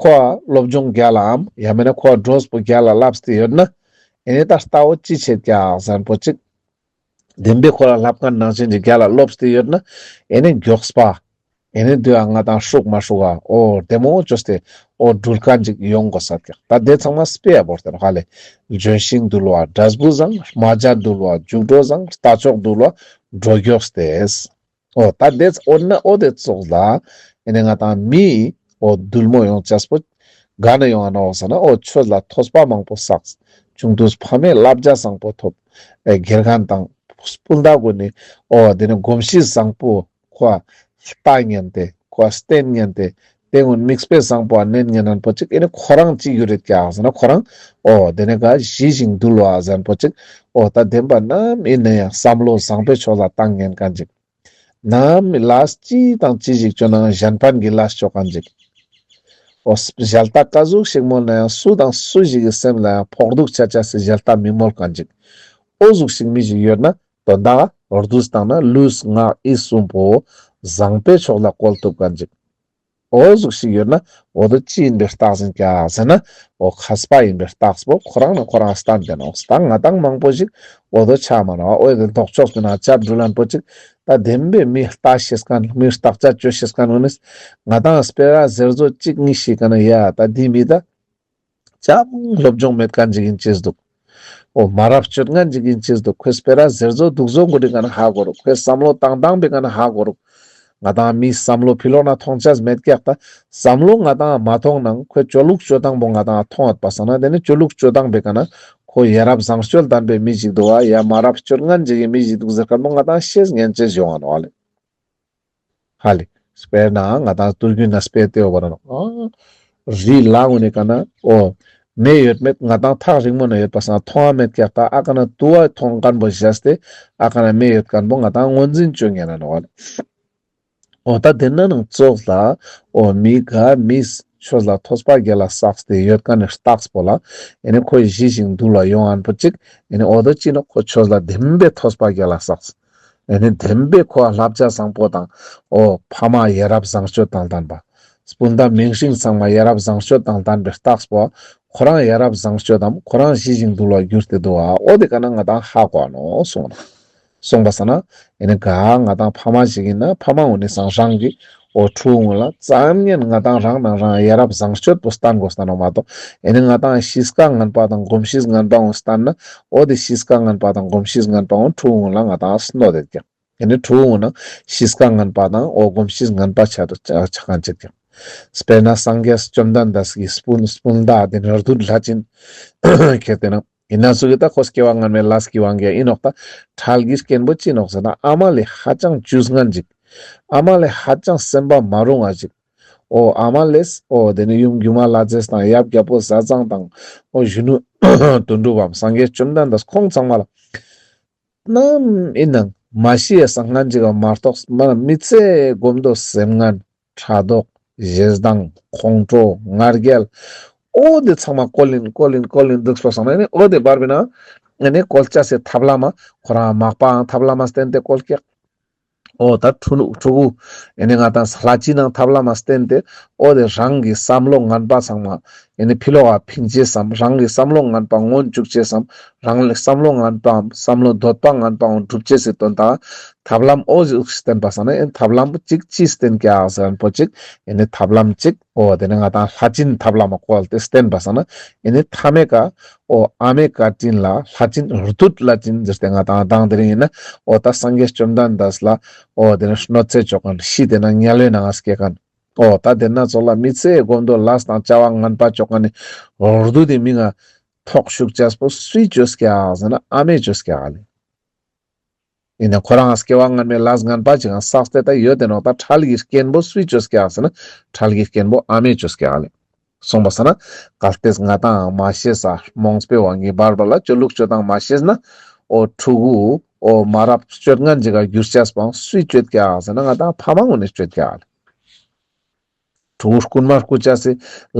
ཁོ་སློབ་སྦྱོང་རྒྱལ་ལ་འམ་ཡང་མེད་ན་ཁོ་སྒྲོས་པོ་རྒྱལ་ལ་ལྷབ་སྟེ་ཡོད་ན་ཨེ་ནེ་ད་རྟ་འོ་ཅི་བྱེད་ཀྱག་ཟེར་ན་པོ་ཅིག་བདེན་པའི་ཁོ་ལ་ལྷབ་མཁན་ནང་བཞིན་གྱི་རྒྱལ་ལ་ལྷོབ་སྟེ་ཡོད་ན་ཨེ་ནེ་མགྱོགས་པ་ཨེ་ནེ་དུ་ཡང་ང་ཏང་ཧྲུག་མ་ཧྲུག་ག་འོ་བདེ་མོ་བཅོས་ཏེ་འོ་འགྲུལ་མཁན་ཅིག་ཡོང་དགོས་ས་ཀྱག་ད་དེ་ཚང་མ་དཔེ་ཡ་བོར་ཏེ་ནོག་ཧ་ལེ། ལྗོན་ཤིང་འདུལ་བ་འབྲས་བུ་བཟང་། རྨ་བྱ་འདུལ་བ་རྒྱུག་སྒྲོ་བཟང་། རྟ་མཆོག་འདུལ་བ་འགྲོ་མགྱོགས་ཏེ། འོ་ད་དེ་འོ་ན་འོ་དེ་ཙོགས་ལ་ཨེ་ནེ་ང་ཏང་མི་འོ་འདུལ་མོ་ཡོང་ཅེས་པོ་ག་ནེ་ཡོང་ང་ནོག་ཟེར་ན་འོ་ཆོས་ལ་ཐོས་པ་མང་པོ་བསགས། ཆུང་དུས་ཕ་མའི་བསླབ་བྱ་བཟང་པོ་ཐོབ། ཨེ་དགེ་རྒན་དང་སྤུན་ཟླ་གུན་ནི་འོ་དེ་ནེ་གོམས་གཤིས་བཟང་པོ་ཁོ་ལྟ་ཉན་ཏེ་ཁོ་བསྟེན་ཉན་ཏེ་དེ་གུན་མིག་དཔེ་བཟང་པོ་ནན་ཉན་ན་པོ་ཅིག་ཨེ་ནེ་ཁོ་རང་ཅི་གྱུར་རེད་ཀྱག་ཟེར་ན་ཁོ་རང་འོ་དེ་ནེ་ག་ཞི་ཞིང་དུལ་བ་ཟེར་ན་པོ་ཅིག་འོ་ད་བདེན་པ་ནམ་ཨིན་ན་ཡང་བསམ་བློ་བཟང་པོའི་ཕྱོགས་ལ་བཏང་ཉན་མཁན་ཅིག་ནམ་ལས་ཅི་དང་ཅི་ཞིག་བཅོ་ནའང་གཞན་ཕན་གྱི་ལས་བཅོ་མཁན་ཅིག་འོ་ཞལ་ཏ་ཀ་ཟུག་ཞིག་མོལ་ན་ཡང་སུ་དང་སུ་ཞིག་གི་སེམས་ལ་ཡང་ཕོག་ཐུག་ཆ་ཆ་སི་ཞལ་ཏ་མི་མོལ་མཁན་ཅིག་འོ་ཟུག་ཞིག་མི་ཞིག་ཡོད་ན་དོན་དག་བསྡུས་བཏང་ན་ལུས་ངག་ཡིད་གསུམ་པོ་བཟང་པོའི་ཕྱོགས་ལ་བཀོལ་ཐུབ་མཁན་ཅིག་འོ་ཟུག་ཞིག་ཡོད་ན་འོ་དོ་ཅི་ཡིན་པའི་རྟགས་ཡིན་ཀྱག་ཟེར་ན་འོ་མཁས་པ་ཡིན་པའི་རྟགས་པོ་ཁོ་རང་ན་ཁོ་རང་སྟན་ཏེ་ནོག་ད་ང་ཏང་མང་པོ་ཞིག་འོ་དོ་ཆ་མ་ནོག་འོ་དེ་ལྡོག་ཕྱོགས་པའི་ནང་ཆ་འགྲུལ་ལན་པོ་ཅིག་ད་བདེན་པའི་མི་ལྟ་ཤེས་མཁན་མི་བརྟག་དཔྱད་བཅོ་ཤེས་མཁན་གུན་ནི་ང་ཏང་སྤེ་ར་ཟེར་ཚོ་གཅིག་གཉིས་ཤིག་ག་ན་ཡ་ད་འདི་མི་ད་ཅང་སློབ་སྦྱོང་མེད་མཁན་ཅིག་ཡིན་ཅེས་འདུག་འོ་མ་རབས་སྤྱོད་མཁན་ཅིག་ཡིན་ཅེས་འདུག་ཁོས་སྤེ་ར་ཟེར་ཚོ་འདུག་ཚོ་གུན་ནི་ག་ན་ཧ་གོ་རུག་ཁོས་བསམ་བློ་བཏང་སྟངས་པའི་ག་ན་ཧ་གོ་རུག་ང་ཏང་མིའི་བསམ་བློ་ཕི་ལོག་ན་མཐོང་ཆ་མེད་ཀྱག་ད་བསམ་བློ་ང་ཏང་མ་མཐོང་ནའང་ཁོས་བཅོ་ལུགས་བཅོ་སྟངས་པོ་ང་ཏང་མཐོང་ཡོད་པ་སང་ན་དེ་ནི་བཅོ་ལུགས་བཅོ་སྟངས་པའི་ག་ན་ཁོ་ཡ་རབས་བཟང་སྤྱོད་ལྡན་པའི་མི་ཞིག་འདུག་བ་ཡ་མ་རབས་སྤྱོད་ངན་ཅིག་གི་མི་ཞིག་འདུག་ཟེར་མཁན་པོ་ང་ཏང་ཤེས་ཉན་ཅེས་ཡོང་ང་ནོག་ལེ། ཧ་ལེ། དཔེར་ན་ང་ཏང་དུས་རྒྱུན་ན་དཔེ་དེ་བོ་ར་ནོག་ཨ་རི་ལ་གུན་ནི་ག་ན་འོ་མེ་ཡོད་མེད་ང་ཏང་ཐག་རིང་མོ་ན་ཡོད་པ་སང་མཐོང་ང་མེད་ཀྱག་ད་ཨ་ག་ན་དུ་བ་མཐོང་མཁན་པོ་བཞག་སྟེ་ཨ་ག་ན་མེ་ཡོད་མཁན་པོ་ང་ཏང་ངོས་འཛིན་བཅོ་ཉན་ན་ནོག་ལེ། འོ་ད་དེ་ན་ནང་ཙོགས་ལ་འོ་མི་ག་མིས་ཆོས་ལ་ཐོས་པ་རྒྱལ་ལ་བསགས་ཏེ་ཡོད་མཁན་ནི་རྟགས་པོ་ལ་ཨེ་ནི་ཁོའི་ཞི་ཞིང་དུལ་བ་ཡོང་ངན་པོ་ཅིག་ཨེ་ནི་འོ་དོ་ཅི་ནོག་ཁོ་ཆོས་ལ་བདེན་པའི་ཐོས་པ་རྒྱལ་ལ་བསགས། ཨེ་ནི་བདེན་པའི་ཁོ་བསླབ་བྱ་བཟང་པོ་དང་འོ་ཕ་མ་ཡ་རབས་བཟང་སྤྱོད་དང་ལྡན་པ། སྤུན་ཟླ་མིང་སྲིང་ཚང་མ་ཡ་རབས་བཟང་སྤྱོད་དང་ལྡན་པའི་རྟགས་པོ་ཁོ་རང་ཡ་རབས་བཟང་སྤྱོད་དམ་ཁོ་རང་ཞི་ཞིང་དུལ་བ་གྱུར་ཏེ་འདུག་བ་འོ་དེ་ག་ན་ང་ཏང་ཧ་གོ་ནོག་གསུངས་ན། གསུངས་པ་སང་ན་ཨེ་ནི་ག་ང་ཏང་ཕ་མ་ཞིག་ཡིན་ན་ཕ་མ་འོ་ནི་སང་རང་གི་འོ་ཕྲུ་གུ་ལ་ཙམ་ཉན་ང་ཏང་རང་ནང་རང་ཡ་རབས་བཟང་སྤྱོད་པོ་སྟན་དགོས་ས་ནོག་མ་གཏོགས་ཨེ་ནི་ང་ཏང་གཤིས་ཀ་ངན་པ་དང་གོམས་གཤིས་ངན་པ་འོ་སྟན་ན་འོ་དེ་གཤིས་ཀ་ངན་པ་དང་གོམས་གཤིས་ངན་པ་འོ་ཕྲུ་གུ་ལ་ང་ཏང་གནོད་དེ་ཀྱག་ཨེ་ནི་ཕྲུ་གུ་ན་གཤིས་ཀ་ངན་པ་དང་འོ་གོམས་གཤིས་ངན་པ་ཆ་ཆ་མཁན་ཅིག་ཀྱག་དཔེར་ན་སངས་རྒྱས་བཅོམ་ལྡན་འདས་ཀྱི་སྤུན་སྤུན་ཟླ་དེ་ནི་བདུད་ལྷས་བྱིན་ཁྱེར་ཏེ་ན་ཡིན་ན་ཟུག་གི་ད་ཁོ་སྐྱེ་བ་སྔན་མའི་ལས་ཀྱི་དབང་གིས་ཡིན་ནོག་ད་ཁྲལ་གྱི་རྐྱེན་པོ་ཅི་ནོག་ཟེར་ན་ཨ་མ་ལེ་ཧ་ཅང་ཇུས་ངན་ཅིག་ཨ་མ་ལེ་ཧ་ཅང་སེམས་པ་མ་རུང་བ་ཅིག་འོ་ཨ་མ་ལེས་འོ་དེ་ནི་ཡུམ་སྒྱུ་མ་ལྷ་མཛེས་དང་ཡབ་རྒྱལ་པོ་ཟས་གཙང་དང་འོ་གཞོན་ནུ་དོན་གྲུབ་བམ་སངས་རྒྱས་བཅོམ་ལྡན་འདས་ཁོང་ཚང་མ་ལ་ནམ་ཡིན་ནང་མ་ཤི་ཡ་སང་ངན་ཅིག་ག་མ་གཏོགས་མ་མི་ཚེ་གོམ་དོ་སེམས་ངན་ཕྲག་དོག་ཞེ་སྡང་ཁོང་ཁྲོ་ང་རྒྱལ་འོ་དེ་ཚང་མ་བཀོལ་ཡིན་བཀོལ་ཡིན་བཀོལ་ཡིན་འདུག་སོ་སང་ན་ཨེ་ནི་འོ་དེ་བར་བི་ན་ཨེ་ནི་བཀོལ་ཅེས་སི་ཐབས་ལམ་ཁོ་རང་མག་པའང་ཐབས་ལམ་བསྟན་ཏེ་བཀོལ་ཀྱག་འོ་ད་ཕྲུ་ཕྲུ་གུ་ཨེ་ནི་ང་ཏང་ལྷས་བྱིན་ནང་ཐབས་ལམ་བསྟན་ཏེ་འོ་དེ་རང་གི་བསམ་བློ་ངན་པ་ཚང་མ་ཨེ་ནི་ཕི་ལོག་ག་ཕིང་ཅེས་སམ་རང་གི་བསམ་བློ་ངན་པ་ངོ་བཅུག་ཅེས་སམ་རང་གི་བསམ་བློ་ངན་པའམ་བསམ་བློ་འདོད་པ་ངན་པའང་འགྲུབ་ཅེས་སི་དོན་དག་ཐབས་ལམ་འོ་ཟུག་བསྟན་པ་སང་ན་ཨེ་ནི་ཐབས་ལམ་གཅིག་ཅི་བསྟན་ཀྱག་ཟེར་ན་པོ་ཅིག་ཨེ་ནི་ཐབས་ལམ་གཅིག་འོ་དེ་ནི་ང་ཏང་ལྷས་བྱིན་ཐབས་ལམ་བཀོལ་ཏེ་བསྟན་པ་སང་ན་ཨེ་ནི་མཐའ་མའི་ཀ་འོ་ཨ་མའི་བཀའ་དྲིན་ལ་ལྷས་བྱིན་བདུད་ལྷས་བྱིན་ཟེར་ཏེ་ང་ཏང་དང་དེ་རིང་ཡིན་ན་འོ་ད་སངས་རྒྱས་བཅོམ་ལྡན་འདས་ལ་འོ་དེ་ནི་གནོད་འཚེ་བཅོ་མཁན་ཤི་དེ་ན་དམྱལ་བའི་ནང་ང་སྐྱེ་མཁན་འོ་ད་དེ་ན་ཙོགས་ལ་མི་ཚེ་གོམ་དོ་ལས་དང་བྱ་བ་ངན་པ་བཅོ་མཁན་ནི་བདུད་དེ་མི་ང་ཐོག་ཞུགས་ཅེས་པོ་སུས་བཅོས་ཀྱག་ཟེར་ན་ཨ་མས་བཅོས་ཀྱག་ལེ། ཡིན་ན་ཁོ་རང་སྐྱེ་བ་སྔན་མའི་ལས་ངན་པ་ཅིག་ཡང་བསགས་ཏེ་ད་ཡོད་དེ་ནོག་ད་ཁྲལ་གྱི་རྐྱེན་པོ་སུས་བཅོས་ཀྱག་ཟེར་ན་ཁྲལ་གྱི་རྐྱེན་པོ་ཨ་མས་བཅོས་ཀྱག་ལེ། གསུངས་པ་སང་ན་གལ་ཏེ་ང་ཏང་མ་ཤེས་ས་རྨོངས་པའི་དབང་གིས་བར་བར་ལ་བཅོ་ལུགས་བཅོ་སྟངས་མ་ཤེས་ན་འོ་ཕྲུ་གུ་ འོ་མ་རབས་སྤྱོད་ངན་ཅིག་ག་འགྱུར་ཅེས་པོའང་སུའི་སྤྱོད་ཀྱག་ཟེར་ན་ང་དང་ཕ་མ་གུན་ནི་སྤྱོད་ཀྱག་ལེ། ཕྲུ་གུ་རྐུན་མ་རྐུ་ཅེས་སི་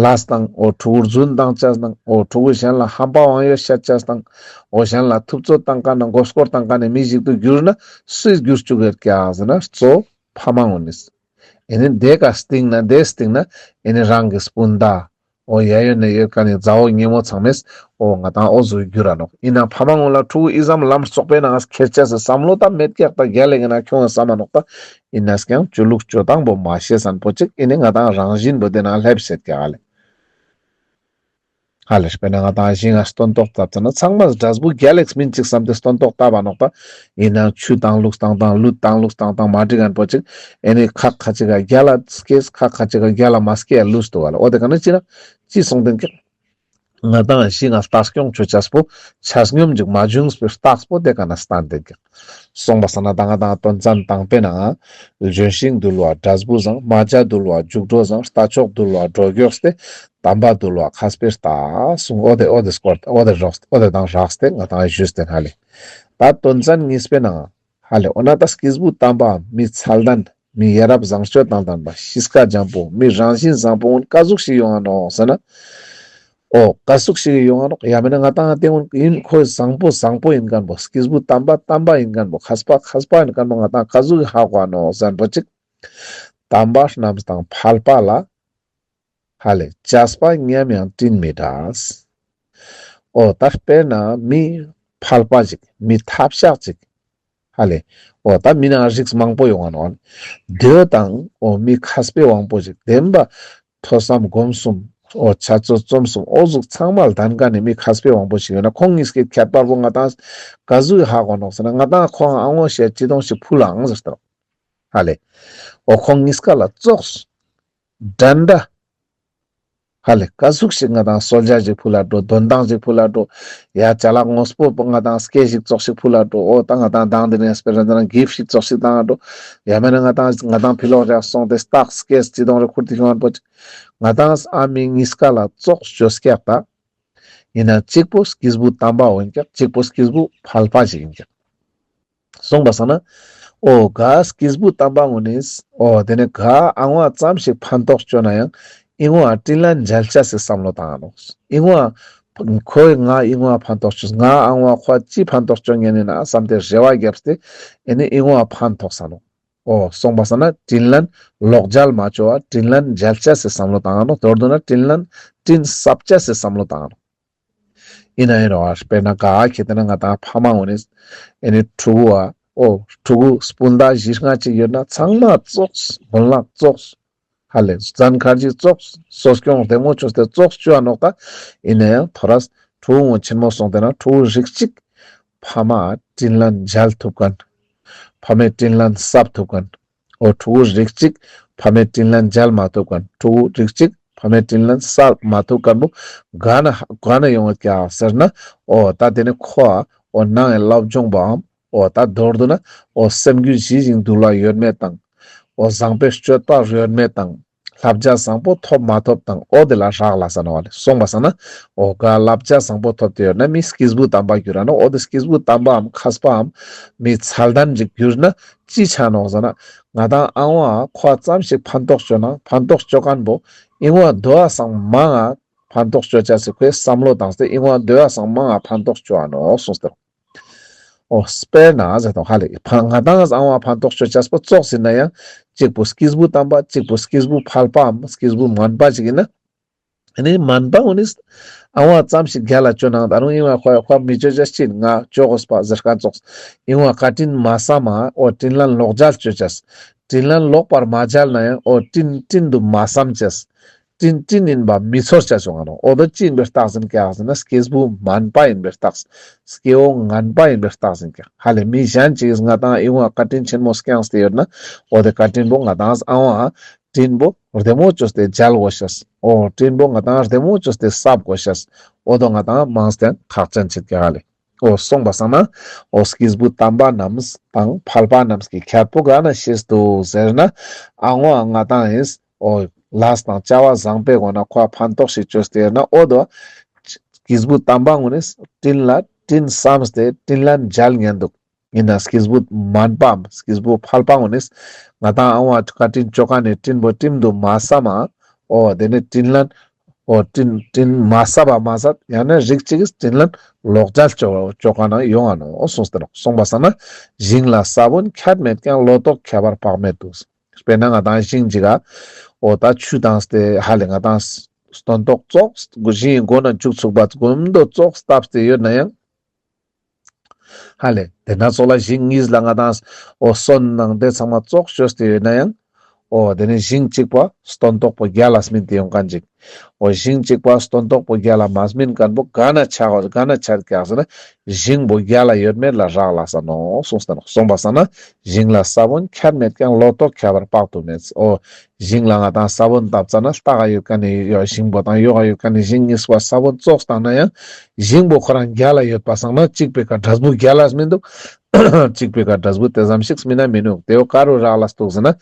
ལས་དང་འོ་ཕྲུ་གུ་རྫུན་བཏང་ཅེས་དང་འོ་ཕྲུ་གུ་གཞན་ལ་ཧམ་པ་དབང་ཡོད་བཤད་ཅེས་དང་འོ་གཞན་ལ་ཐུབ་ཚོད་བཏང་མཁན་ན་མགོ་སྐོར་བཏང་མཁན་ནི་མི་ཞིག་ཏུ་འགྱུར་ན་སུའི་འགྱུར་བཅུག་ཡོད་ཀྱག་ཟེར་ན་གཙོ་བོ་ཕ་མ་གུན་ནི། ཨེ་ནི་དེ་ཀ་སྟིང་ན་དེ་སྟིང་ན་ཨེ་ནི་རང་གི་སྤུན་ཟླ། འོ་ཡ་ཡོད་ནས་ཡོད་མཁན་ནི་མཛའ་བོ་ཉེ་མོ་ཚང་མས་འོ་ང་དང་འོ་ཟུག་གྱུར་ར་ནོག། ཡིན་ན་ཕ་མ་གུན་ལ་ཕྲུ་གུ་ཨི་ཙམ་ལམ་བཙོག་པའི་ནང་ཁྱེར་ཅེས་སི་བསམ་བློ་ད་མེད་ཀྱག་ད་རྒྱལ་ལ་ཡིན་ན་ཁྱོང་བསམ་མ་ནོག་ད། ཡིན་ནས་ཀྱང་ཆོས་ལུགས་སྤྱོད་སྟངས་པོ་མ་ཤེས་ཟན་པོ་ཅིག་ཨེ་ནི་ང་དང་རང་བཞིན་པོ་དེ་ནང་སླེབས་སེད་ཀྱག་ལེ། ཧ་ལེ་དཔེར་ན་ང་དང་ཞིང་ང་སྟོན་ཐོག་བཏབ་ཙ་ན་ཚང་མ་འབྲས་བུ་རྒྱལ་ལེགས་མིན་ཅིག་བསམ་སྟེ་སྟོན་ཐོག་བཏབ་པ་ནོག་ད། ཡིན་ན་ཆུ་བཏང་ལུགས་བཏང་སྟངས་ལུད་བཏང་ལུགས་བཏང་སྟངས་མ་འགྲིག་མཁན་པོ་ཅིག་ཨེ་ནི་ཁ་ཁ་ཅིག་ག་རྒྱལ་ལ་སྐྱེས་ཁ་ཁ་ཅིག་ག་རྒྱལ་ལ་མ་སྐྱེས་ལུས་འདུག་ག་ལེ། འོ་དེ་ཀ་ན་ཅི་ན་ཅི་སོང་དེན་ཀྱག། ང་དང་ཞིང་ང་ལྟ་སྐྱོང་ཆོ་ཅེས་པོ་ཆ་སྙོམས་ཅིག་མ་བྱུང་བའི་རྟགས་པོ་དེ་ཀ་ན་སྟན་དེན་ཀྱག། སོང་པ་སང་ན་ད་ང་དང་དོན་ཚན་དང་པོའི་ནང་ལྗོན་ཤིང་འདུལ་བ་འབྲས་བུ་བཟང་། རྨ་བྱ་འདུལ་བ་རྒྱུག་སྒྲོ་བཟང་། རྟ་མཆོག་འདུལ་བ་སྒྲོ་མགྱོགས་ཏེ། དམ་པ་འདུལ་བ་མཁས་པའི་རྟགས་གསུངས། འོ་དེ་འོ་དེ་སྐོར་འོ་དེ་རོགས་འོ་དེ་དང་སྦྲགས་ཏེ་ང་དང་ཞུས་ཏེ་ན་ལེ། ད་དོན་ཚན་གཉིས་པའི་ནང་ཧ་ལེ་འོ་ན་ད་སྐྱེས་བུ་དམ་པའམ་མི་མཚན་ལྡན་མི་ཡ་རབས་བཟང་སྤྱོད་དང་ལྡན་པ་གཤིས་ཀ་འཇམ་པོ་མི་རང་བཞིན་བཟང་པོ་ཀུན་ཀ་ཟུག་ཞིག་ཡོང་ང་ནོག་ཟེར་ན། འོ་ཀ་ཟུག་ཞིག་ཡོང་ང་ནོག། ཡང་མིན་ན་ང་དང་དེ་ཀུན་ཡིན་ཁོ་བཟང་པོ་བཟང་པོ་ཡིན་མཁན་པོ་སྐྱེས་བུ་དམ་པ་དམ་པ་ཡིན་མཁན་པོ་མཁས་པ་མཁས་པ་ཡིན་མཁན་པོ་ང་དང་ཀ་ཟུག་ཧ་གོ་ནོག་ཟེར་ན་པོ་ཅིག། དམ་པ་རྣམས་དང་ཕལ་པ་ལ། ཧ་ལེ་བྱས་པ་མཉམ་ཡང་སྤྲིན་མི་འདྲ། འོ་ད་དཔེར་ན་མི་ཕལ་པ་ཅིག་མི་ཐབས་ཆག་ཅིག། ཧ་ལེ། འོ་ད་མི་ནང་རིགས་མང་པོ་ཡོང་ང་ནོག། དེ་དང་འོ་མི་མཁས་པའི་དབང་པོ་ཅིག་བདེན་པ་ཐོས་བསམ་སྒོམ་གསུམ་འོ་བྱ་རྩོལ་རྩོམ་གསུམ་འོ་ཟུག་ཚང་མ་ལྡན་མཁན་ནི་མི་མཁས་པའི་དབང་པོ་ཅིག་ཡོད་ན་ཁོང་གཉིས་ཀའི་ཁྱད་པར་པོ་ང་དང་ཀ་ཟུག་ཧ་གོ་ནོག་ཟེར་ན་ང་དང་ཁོང་ཨ་ངོ་ཤེས་ཅི་དོང་ཞིག་ཕུལ་ལང་ཟེར་ཏོ། ཧ་ལེ། འོ་ཁོང་གཉིས་ཀ་ལ་ཙོགས། འགྲན་ཟླ། ཧ་ལེ་ཀ་ཟུག་ཞིག་ང་དང་གསོལ་ཇ་ཞིག་ཕུལ་ལ་འགྲོ། དོན་དང་ཞིག་ཕུལ་ལ་འགྲོ། ཡ་ཅ་ལག་དངོས་པོ་ང་དང་སྐྱེ་ཞིག་ཙོགས་ཞིག་ཕུལ་ལ་འགྲོ། འོ་ད་ང་དང་དང་དེ་ནས་དཔེར་ན་གིཕ་ཞིག་ཙོགས་ཞིག་བཏང་ང་འགྲོ། ཡང་མིན་ན་ང་དང་ང་དང་ཕི་ལོག་རེ་སོང་སྟེ་རྟགས་སྐྱེས་ཅི་དོང་རེ་ཁུར་ཏེ་ཤོང་ང་པོ་ཅིག། ང་དང་ཨ་མི་གཉིས་ཀ་ལ་ཙོགས་ཅོས་ཀྱག་ད། ཡིན་ན་གཅིག་པོ་སྐྱེས་བུ་དམ་པ་འོ་ཡིན་ཀྱག། གཅིག་པོ་སྐྱེས་བུ་ཕལ་པ་ཞིག་ཡིན་ཀྱག། སོང་པ་སང་ན། འོ་ག་སྐྱེས་བུ་དམ་པ་ངོ་ནིས། འོ་དེ་ནས་ག་ཨ་ངོ་ཙམ་ཞིག་ཕན་ཐོགས་བཅོ་ན་ཡང་། ཨི་ངོ་ཨ་དྲིན་ལན་འཇལ་ཅེས་སི་བསམ་བློ་བཏང་ང་ནོག། ཨི་ངོ་ཨ་ཁོས་ང་ཨི་ངོ་ཨ་ཕན་ཐོགས་བཅོས། ང་ཨ་ངོ་ཨ་ཁོ་ཅི་ཕན་ཐོགས་བཅོ་ཉན་ནི་ན་བསམ་སྟེ་རེ་བ་བརྒྱབ་སྟེ། ཨེ་ནི་ཨི་ངོ་ཨ་ཕན་ཐོགས་ས་ནོག། འོ་སོང་པ་སང་ན་དྲིན་ལན་ལོག་འཇལ་མ་བཅོ་བ་དྲིན་ལན་འཇལ་ཅེས་སི་བསམ་བློ་བཏང་ང་ནོག། མདོར་བསྡུ་ན་དྲིན་ལན་དྲིན་གསབ་ཅེས་སི་བསམ་བློ་བཏང་ང་ནོག། ཡིན་ན་ཡིན་རོགས་ཨ་དཔེར་ན་ག་ཁེ་ཏེ་ན་ང་དང་ཕ་མ་འོ་ནི་ཨེ་ནི་ཕྲུ་གུ་ཨ་འོ་ཕྲུ་གུ་སྤུན་ཟླ་བཞི་ལྔ་ཅིག་ཡོད་ན་ཚང་མ་ཙོགས་མོལ་ལག་ཙོགས་ཧ་ལེ་ཟན་ཁར་ཇི་ཙོགས་གསོ་སྐྱོང་རྡེ་མོ་བཅོས་ཏེ་ཙོགས་བཅོ་ཨ་ནོག་ད། ཡིན་ན་ཡང་ཐོ་རས་ཕྲུ་གུ་ངོ་ཆེན་མོ་སོང་སྟེ་ན་ཕྲུ་གུ་རིགས་གཅིག་ཕ་མ་དྲིན་ལན་འཇལ་ཐུབ་མཁན། ཕ་མའི་དྲིན་ལན་གསབ་ཐུབ་མཁན། འོ་ཕྲུ་གུ་རིགས་གཅིག་ཕ་མའི་དྲིན་ལན་འཇལ་མ་ཐུབ་མཁན། ཕྲུ་གུ་རིགས་གཅིག་ཕ་མའི་དྲིན་ལན་གསབ་མ་ཐུབ་མཁན་པོ་ག་ན་ག་ན་ཡོང་བ་ཀྱག་ཟེར་ན། འོ་ད་དེ་ནི་ཁོ་ཨ་འོ་ནང་ཡང་སློབ་སྦྱོང་པའམ་འོ་ད་མདོར་བསྡུ་ན་འོ་སེམས་རྒྱུད་ཞི་ཞིང་དུལ་བ་ཡོད་མེད་དང་། འོ་བཟང་པོའི་སྤྱོད་པ་ཡོད་མེད་དང་། བསླབ་བྱ་བཟང་པོ་ཐོབ་མ་ཐོབ་དང་འོ་དེ་ལ་རག་ལས་ས་ནོག་ལེ། སོང་པ་སང་ན་འོ་ག་བསླབ་བྱ་བཟང་པོ་ཐོབ་སྟེ་ཡོད་ན་མི་སྐྱེས་བུ་དམ་པ་འགྱུར་ར་ནོག། འོ་དེ་སྐྱེས་བུ་དམ་པའམ་མཁས་པའམ་མི་མཚན་ལྡན་ཅིག་འགྱུར་ན་ཅི་ཆ་ནོག་ཟེར་ན། ང་དང་ཨ་ངོ་ཨ་ཁོ་ཙམ་ཞིག་ཕན་ཐོགས་བཅོ་ན་ཕན་ཐོགས་བཅོ་མཁན་པོ་ཨི་ངོ་ཨ་དོ་ཨ་སང་མང་ང་ཕན་ཐོགས་བཅོ་ཅེས་སི་ཁོའི་བསམ་བློ་བཏང་སྟེ་ཨི་ངོ་ཨ་དོ་ཨ་སང་མང་ང་ཕན་ཐོགས་བཅོ་ཨ་ནོག་གསུངས་ཏེ། འོ་དཔེར་ན་ཟེར་དང་ཧ་ལེ་ཕ་ང་དང་ཨ་ངོ་ཨ་ཕན་ཐོགས་བཅོ་ཅེས་པོ་ཙོགས་ཡིན་ན་ཡང་གཅིག་པོ་སྐྱེས་བུ་དམ་པ་གཅིག་པོ་སྐྱེས་བུ་ཕལ་པའམ་སྐྱེས་བུ་དམན་པ་ཅིག་ཡིན་ན། ཨ་ནི་དམན་པ་འོ་ནི་ཨ་ངོ་ཨ་ཙམ་ཞིག་རྒྱལ་ལ་བཅོ་ནང་ད་རུང་ཨི་ངོ་ཨ་ཁོ་ཡ་ཁོ་མི་བཅོ་ཅེས་ཅིག་ཡིན་ང་བཅོ་དགོས་པ་ཟེར་མཁན་ཙོགས། ཨི་ངོ་ཨ་བཀའ་དྲིན་མ་བསམ་མ་འོ་དྲིན་ལན་ལོག་འཇལ་བཅོ་ཅེས། དྲིན་ལན་ལོག་པར་མ་འཇལ་ན་ཡང་འོ་དྲིན་དྲིན་དུ་མ་བསམ་ཅེས། དྲིན་དྲིན་ཡིན་པ་མི་ཚོར་ཅེས་བྱུང་ང་ནོག། འོ་དོ་ཅི་ཡིན་པའི་རྟགས་ཡིན་ཀྱག་ཟེར་ན་སྐྱེས་བུ་དམན་པ་ཡིན་པའི་རྟགས། སྐྱེ་བོ་ངན་པ་ཡིན་པའི་རྟགས་ཡིན་ཀྱག། ཧ་ལེ་མི་གཞན་ཅིག་གིས་ང་དང་ཨི་ངོ་ཨ་བཀའ་དྲིན་ཆེན་མོ་བསྐྱངས་ཏེ་ཡོད་ན་འོ་དེ་བཀའ་དྲིན་པོ་ང་དང་ཨ་ངོ་ཨ་དྲིན་པོ་རྡེ་མོ་བཅོས་ཏེ་འཇལ་དགོས་ཤེས། འོ་དྲིན་པོ་ང་དང་རྡེ་མོ་བཅོས་ཏེ་གསབ་དགོས་ཤེས། འོ་དོ་ང་དང་མང་སྟེ་ཁག་ཅན་ཆེད་ཀྱག་ཧ་ལེ། འོ་སོང་པ་སང་ན་འོ་སྐྱེས་བུ་དམ་པ་རྣམས་དང་ཕལ་པ་རྣམས་ཀྱི་ཁྱད་པོ་ག་ན་ཤེས་འདུག་ཟེར་ན། ཨ་ངོ་ཨ་ང་དང་ཨིན་འོ་ལས་དང་བྱ་བ་བཟང་པོའི་སྒོ་ན་ཁོ་ཕན་ཐོགས་ཤིག་བཅོས་ཏེ་ཡོད་ན་འོ་དོ་སྐྱེས་བུ་དམ་པ་ངོ་ནི་དྲིན་ལ་དྲིན་བསམས་ཏེ་དྲིན་ལན་འཇལ་ཉན་འདུག། ཡིན་ན་སྐྱེས་བུ་དམན་པའམ་སྐྱེས་བུ་ཕལ་པ་འོ་ནི་ང་དང་ཨ་བ་བཀའ་དྲིན་ཅོ་ཁན་ནི་དྲིན་པོ་དྲིན་དུ་མ་བསམ་མ། འོ་དེ་ནི་དྲིན་ལན། འོ་དྲིན་དྲིན་མ་བསམ་པ་མ་ཟད་ཡང་ན་རིགས་གཅིག་གི་དྲིན་ལན་ལོག་འཇལ་ཅོ་ཅོ་ཁན་ཡོང་ང་ནོག་གསུངས་ཏེ་ནོག། གསུངས་པ་སང་ན་ཞིང་ལ་ས་བོན་ཁྱད་མེད་ཀྱང་། ལོ་ཏོག་ཁྱད་པར་དཔག་མེད་དུ། དཔེར་ན་ང་དང་ཞིང་གཅིག་ག་འོ་ད་ཆུ་བཏང་སྟེ་ཧ་ལེ་ང་དང་སྟོན་ཐོག་ཙོགས་ཞིང་མགོ་ནས་མཇུག་ཚུགས་པ་ཀུན་ཏུ་ཙོགས་བཏབ་སྟེ་ཡོད་ན་ཡང་། ཧ་ལེ། དེ་ན་ཙོགས་ལ་ཞིང་གཉིས་ལ་ང་དང་འོ་སོན་ནང་དེ་ཚང་མ་ཙོགས་བཅོས་ཏེ་ཡོད་ན་ཡང་། འོ་དེ་ནི་ཞིང་གཅིག་པ་སྟོན་ཐོག་པོ་རྒྱལ་ལ་སྨིན་ཏེ་ཡོང་ཁན་ཅིག། འོ་ཞིང་གཅིག་པ་སྟོན་ཐོག་པོ་རྒྱལ་ལ་མ་སྨིན་ཁན་པོ་ག་ན་ཆ་ག་ག་ན་ཆ་ཀྱག་ཟེར་ན་ཞིང་པོ་རྒྱལ་ལ་ཡོད་མེད་ལ་རག་ལས་ས་ནོག་གསུངས་ཏེ་ནོག། གསུངས་པ་སང་ན་ཞིང་ལ་ས་བོན་ཁྱད་མེད་ཀྱང་། ལོ་ཏོག་ཁྱད་པར་དཔག་ཏུ་མེད། འོ་ཞིང་ལ་ང་དང་ས་བོན་བཏབ་ཙ་ན་ལྟག་ག་ཡོད་ཁན་ནི་ཡོ་ཞིང་པོ་དང་ཡོག་ག་ཡོད་ཁན་ནི་ཞིང་གཉིས་པ་ས་བོན་ཙོགས་བཏང་ན་ཡང་ཞིང་པོ་ཁོ་རང་རྒྱལ་ལ་ཡོད་པ་སང་ན་གཅིག་པའི་ཀ་འབྲས་བུ་རྒྱལ་ལ་སྨིན་འདུག། གཅིག་པའི་ཀ་འབྲས་བུ་དེ་ཙམ་ཞིག་སྨིན་ན་མི་ནུག། དེ་བོ་ག་རུ་རག་ལས་འདུག་ཟེར་ན།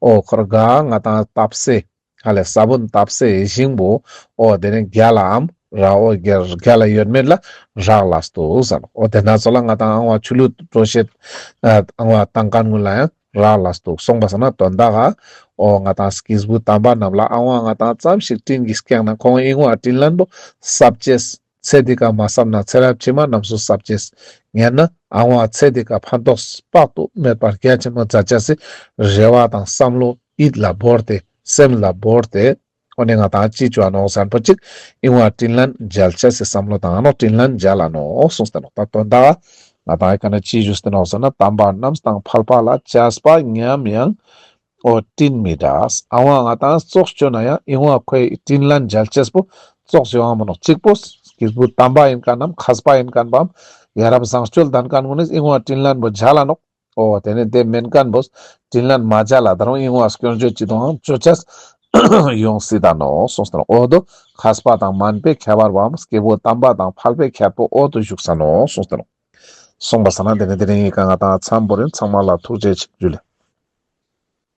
འོ་ཁོ་རང་ག་ང་དང་བཏབ་སའི་ཧ་ལེ་ས་བོན་བཏབ་སའི་ཞིང་པོ་འོ་དེ་ནི་རྒྱལ་ལའམ་ར་འོ་རྒྱལ་རྒྱལ་ལ་ཡོད་མེད་ལ་རག་ལས་འདུག་ཟེར་ནོག། འོ་དེ་ན་ཙོགས་ལ་ང་དང་ཨང་བ་ཆུ་ལུད་འགྲོ་ཤེས་ཨང་བ་བཏང་ཁན་ཀུན་ལ་ཡང་རག་ལས་འདུག། གསུངས་པ་སང་ན་དོན་དག་ག་འོ་ང་དང་སྐྱེས་བུ་དམ་པ་རྣམས་ལ་ཨང་བ་ང་དང་ཙམ་ཞིག་དྲིན་གྱིས་སྐྱངས་ན་ཁོང་ཨིན་བ་དྲིན་ལན་པོ་བསབ་ཅེས། ཚེ་འདི་ཀ་མ་བསབ་ན་ཚེ་རབས་ཕྱི་མ་རྣམས་སུ་བསབ་ཅེས། ཉན་ན་ཨང་བ་ཚེ་འདི་ཀ་ཕན་ཐོགས་དཔག་ཏུ་མེད་པ་རྒྱ་ཆེན་མོ་མཛད་ཅེས་སི་རེ་བ་དང་བསམ་བློ་ཡིད་ལ་བོར་ཏེ་སེམས་ལ་བོར་ཏེ། འོ་ནི་ང་དང་ཅི་ཅོ་ནོག་ཟེར་ན་པོ་ཅིག་ཨིན་བ་དྲིན་ལན་འཇལ་ཅེས་སི་བསམ་བློ་བཏང་ནོག། དྲིན་ལན་འཇལ་ལ་ནོག་གསུངས་ཏེ་ནོག། ད་དོན་དག་ང་དང་ཨི་ཀ་ན་ཅི་ཞུས་ཏེ་ནོག་ཟེར་ན་དམ་པ་རྣམས་དང་ཕལ་པ་ལ་བྱས་པ་མཉམ་ཡང་འོ་དྲིན་མི་འདྲ། ཨང་བ་ང་དང་ཙོགས་ཅོ་ན་ཡང་ཨིན་བ་ཁོའི་དྲིན་ལན་འཇལ་ཅེས་པོ་ཙོགས་ཡོང་བ་མ་ནོག། གཅིག་པོ་སྐྱེས་བུ་དམ་པ་ཨིན་ཁན་ནམ་མཁས་པ་ཨིན་ཁན་པའམ་ཡ་རབས་བཟང་སྤྱོད་ལྡན་ཁན་ཀུན་ནི་ཨིན་བ་དྲིན་ལན་པོ་འཇལ་ལ་ནོག། འོ་དེ་ནི་དེ་མེན་ཁན་པོ་དྲིན་ལན་མ་འཇལ་ལ་ད་རུང་ཨིན་བ་སྐྱོན་བརྗོད་ཅི་དང་ཅོ་ཅེས་ཡོང་སྲིད་ད་ནོག་གསུངས་ཏེ་ནོག། འོ་དོ་མཁས་པ་དང་དམན་པའི་ཁྱད་པར་བའམ་སྐྱེས་བུ་དམ་པ་དང་ཕལ་པའི་ཁྱད་པོ་འོ་དོ་བཞུགས་ས་ནོག་གསུངས་ཏེ་ནོག། གསུངས་པ་སང་ན་དེ་ནི་དེ་རིང་ཨི་ཀ་ང་དང་མཚམས་བོར་ཡིན། ཚང་མ་ལ་ཐུགས་རྗེ་ཆེ་ཞུ་ལེ།